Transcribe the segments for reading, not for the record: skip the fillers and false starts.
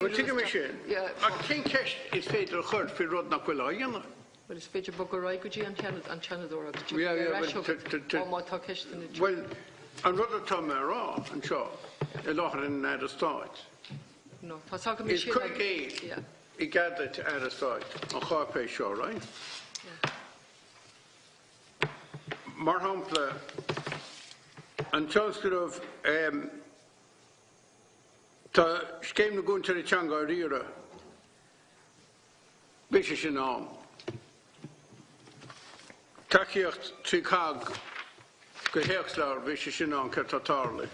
Bhuel, tuigim é sin. Ach cén cheist is féidir a chur faoi rud nach bhfuil á dhéanamh? Bhuel, is féidir bogadh ar aghaidh go dtí an Seanadóir agus tiocfaidh mé ar ais chugat má tá ceisteanna. Bhuel, an rud atá mé a rá anseo i láthair an Aire Stáit, is cur i gcéill i gcead duit, a Aire Stáit, an cháipéis seo, right? Mar shampla, an tionscnamh, tá Scéim na gCúntóirí Teanga á riaradh. Bhí sé sin ann. Tacaíocht 3 cogg do théacsleabhair, bhí sé sin ann, céard tá tarlaithe?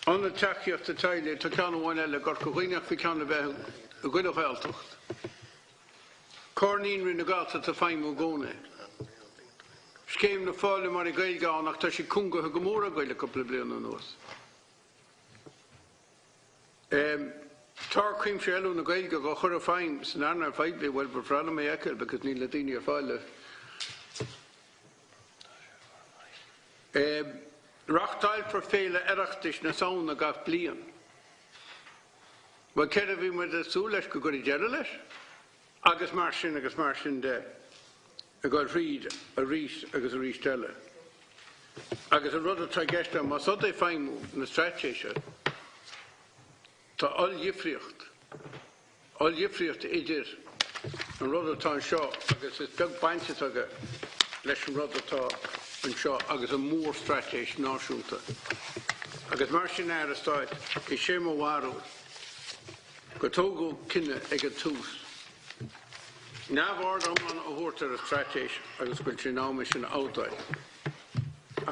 Ionad tacaíochta teaghlaigh, tá ceann amháin eile i gCorca Dhuibhne ach bhí ceann le bheith i gchuile Ghaeltacht. Comhar Naíonraí na Gaeltachta ag feidhmiú i gcónaí. Scéim na Foghlaimeoirí Gaeilge ann ach tá sí cúngaithe go mór againn le cúpla bliain anuas. Clár cuimsithe oiliúna Gaeilge á chur i bhfeidhm san earnáil phoiblí, bhuel ba bhreá liom é a fheiceáil because níl na daoine ar fáil le. Reáchtáilfear Féile Oireachtais na Samhna gach bliain. Bhuel céard a bhí muid ag súil leis, go gcuirfí deireadh leis? Agus mar sin agus mar sin de, ag dul thríd arís agus arís eile. Agus an rud atá i gceist ná más rud é feidhmiú na straitéise, tá oll-dhifríocht, oll-dhifríocht idir an rud atá anseo agus is beag baint atá aige leis an rud atá anseo agus an mhór-straitéis náisiúnta. Agus mar sin, a Aire Stáit, is é mo bharúil gur tógadh cinneadh ag an tús neamhaird iomlán a thabhairt ar an straitéis agus go bhfuil sé in am é sin a fhabhtáil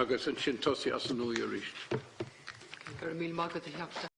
agus ansin tosaí as an nua arís. Go raibh míle maith agat, a Theachta.